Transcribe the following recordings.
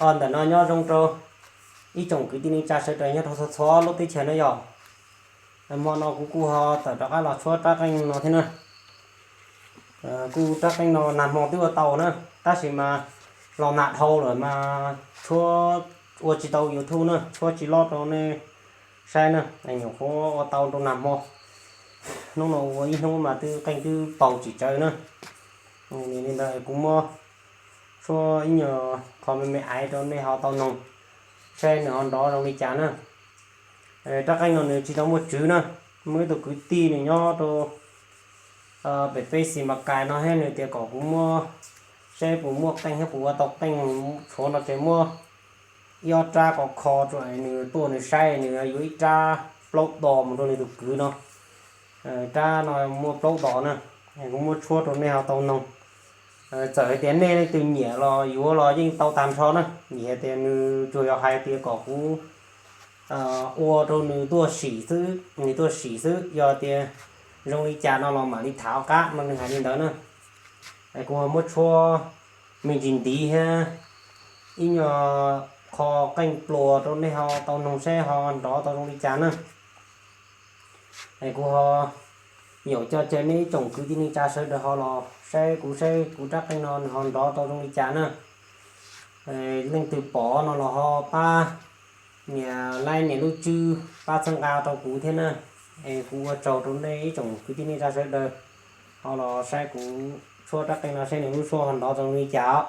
Ntawm no nyob zoo rau ib tsoom kwv tij neej tsa sawv daws nyob rau txhua txhua lub teb chaws na yog. Hmo no kuv kuj ho tawm rov qab los tshuab rab qeej no thiab na. Kuj rab qeej no nag hmo twb ua tau na, tab sis mas los nag dhau lawm mas tshuab ua tsis tau YouTube na, tshuab tsis loj rau nej saib na, nyuam qhuav ua tau rau nag hmo. Hnub no ua ib hnub mas twb qeej twb paug tsis tsawv na. Li ntawd kuv muab tshuab ib nyuag qho me me aiv rau nej ho tau noog saib nws ho nrov zoo li cas na. Rab qeej no nws tsis tau muaj tswv na, muaj ib tug kwv tij nws nyob rau pem peb Xis Mas Kais no thiab nws tias kom kuv muab saib puas muaj qeej thiab puas ua tau qeej, tshuav no ces muab ib ob rab kom kho rau nws tuaj nws saib nws yuav ib rab plaub dos mus rau nws tus kwv no. Rab no muaj plaub dos na, kuv muab tshuab rau nej ho tau noog. Txawm hais tias nej leej twg nyiam los yuav los yeej tau tag nrho na, vim hais tias nws tsuas yog hais tias kom kuv ua rau nws tuaj sim xwb, nws tuaj sim xwb, yog tias zoo li cas no los mam li tham qab no nws hais li ntawd na. Kuv ho muab tshuab me ntsis ntiv thiab ib nyuag qho qeej pluas rau nej ho tau noog saib ho nrov tau zoo li cas na. Es kuv ho yaum coj caw nej ib tsoom kwv tij neej tsa sawv daws ho los saib kuv, saib kuv rab qeej no nws ho nrov tau zoo li cas na. Leej twg pom no los ho pab nias like nias lub tswb pab txhawb nqa rau kuv thiab na. Es kuv ua tsaug rau nej ib tsoom kwv tij neej tsa sawv daws ho los saib kuv tshuab rab qeej no saib nws lub suab ho nrov tau zoo li cas os.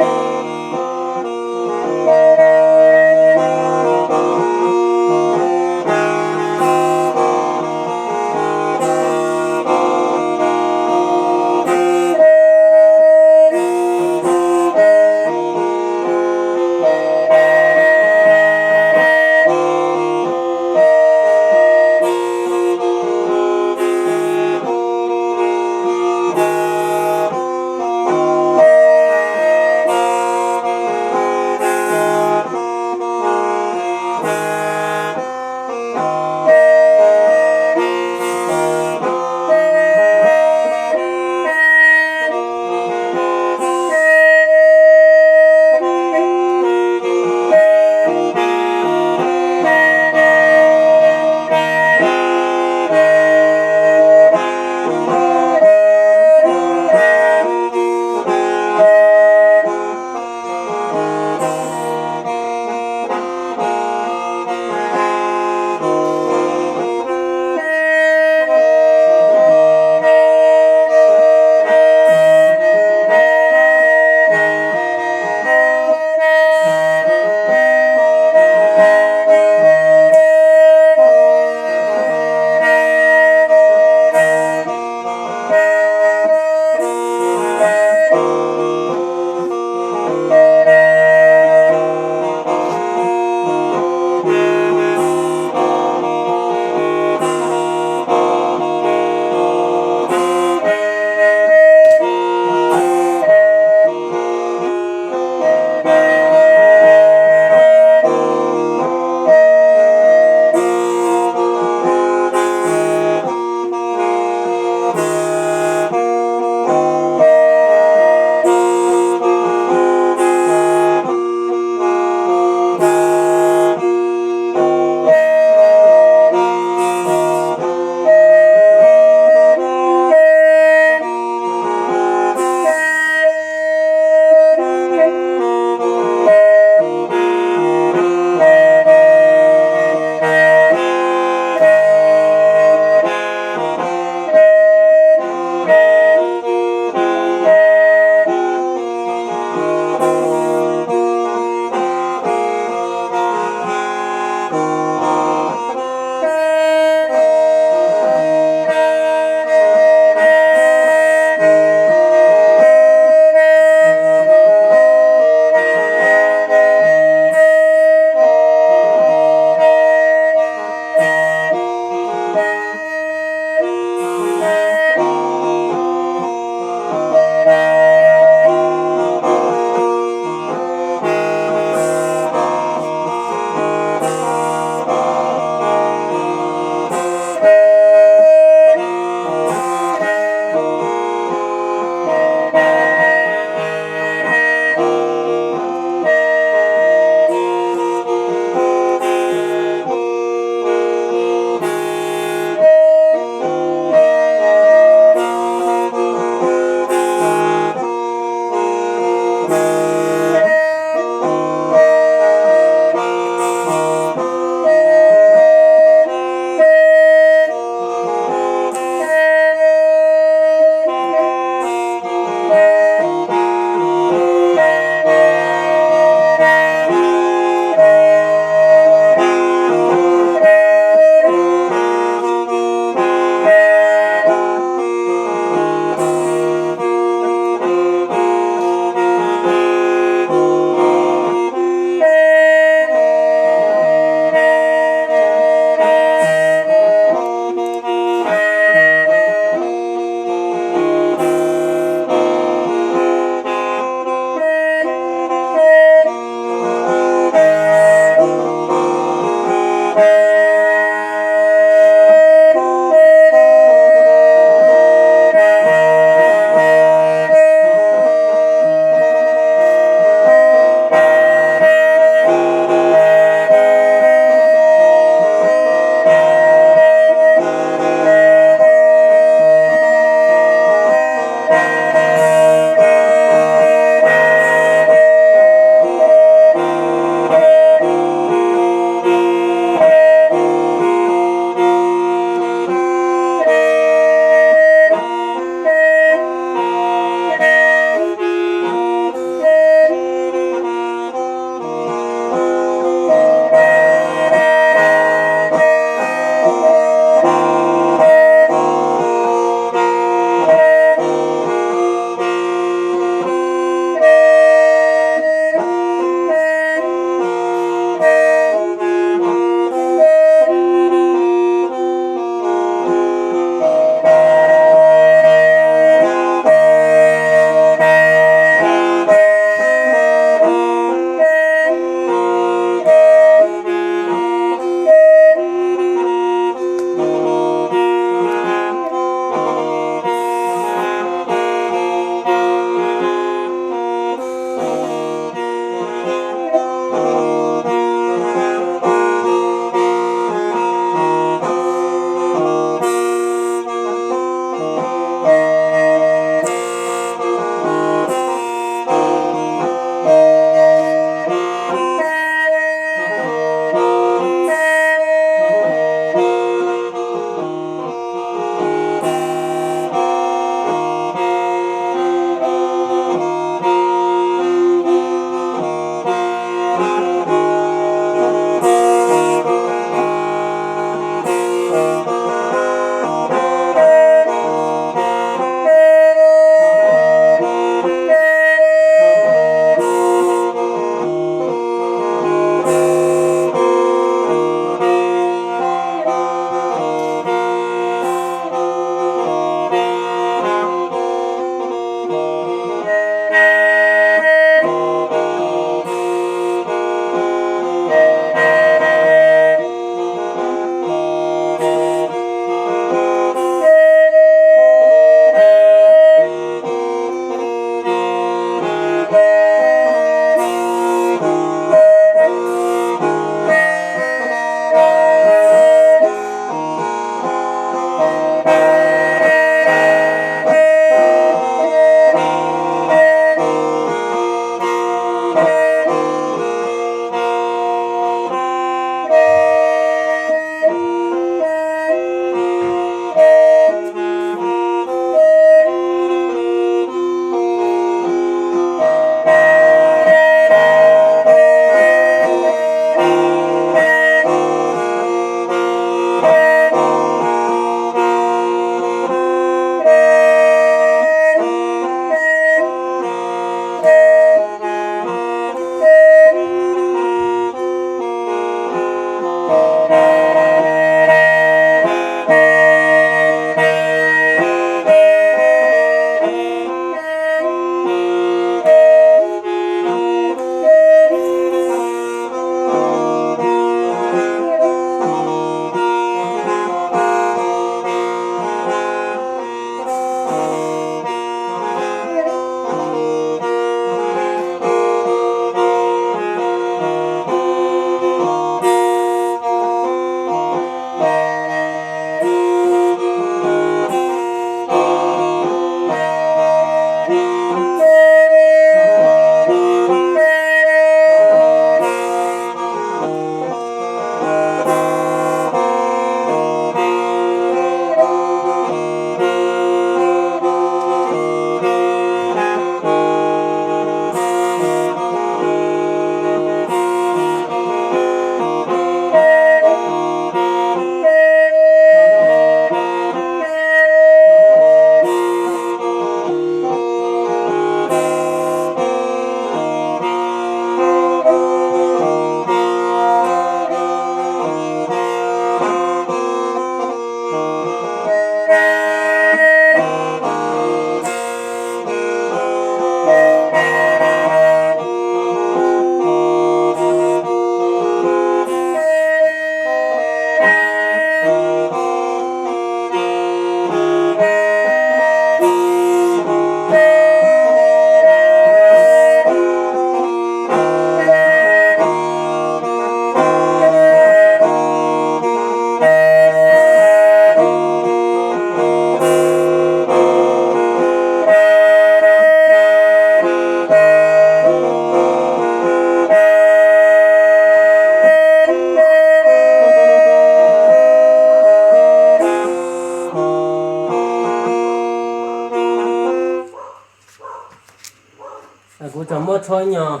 Kuv tsuas muab tshuab nyog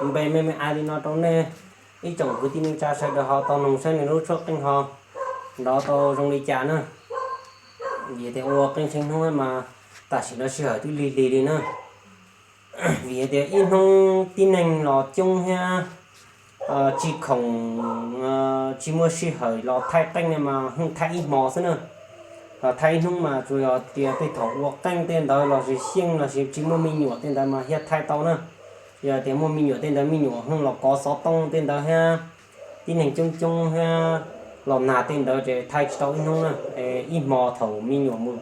npe me me ais li no rau nej ib tsoom kwv tij neej tsa sawv daws ho tau noog saib nws lub tshuab qeej ho nrov tau zoo li cas na. Vim tias ua qeej tshee hnub mas tam sim no sij hawm twb lig lig li na. Vim tias ib hnub tib neeg los coob thiab tsis khoom, tsis muaj sij hawm los thaij qeej ne mas yeej thaij ib hmo xwb na. Los thaij ib hnub mas tsuas yog tias tej thaum ua qeej tej ntawd los sis xyeej los sis tsis muaj me nyuam tej ntawd mas thiaj thaij tau na. Yog tias muaj me nyuam tej ntawd me nyuam yeej los kov xov tooj tej ntawd thiab tib neeg coob coob thiab los nag tej ntawd ces thaij tsis tau ib hnub na. Ib hmo thaum me nyuam mus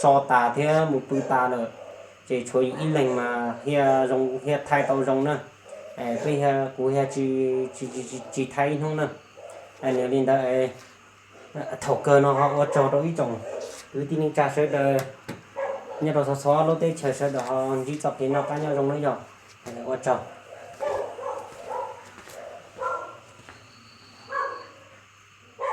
so tas thiab mus pw tas lawm ces tshuav yus ib leeg mas thiaj zoo thiaj thaij tau zoo na. Peb thiab kuv thiaj tsis thaij ib hnub na. Nws li ntawd, thaum kawg no ho ua tsaug rau ib tsoom kwv tij neej tsa sawv daws nyob rau txhua txhua lub teb chaws sawv daws ho ntsib txoj kev noj qab nyob zoo na yog. Ua tsaug.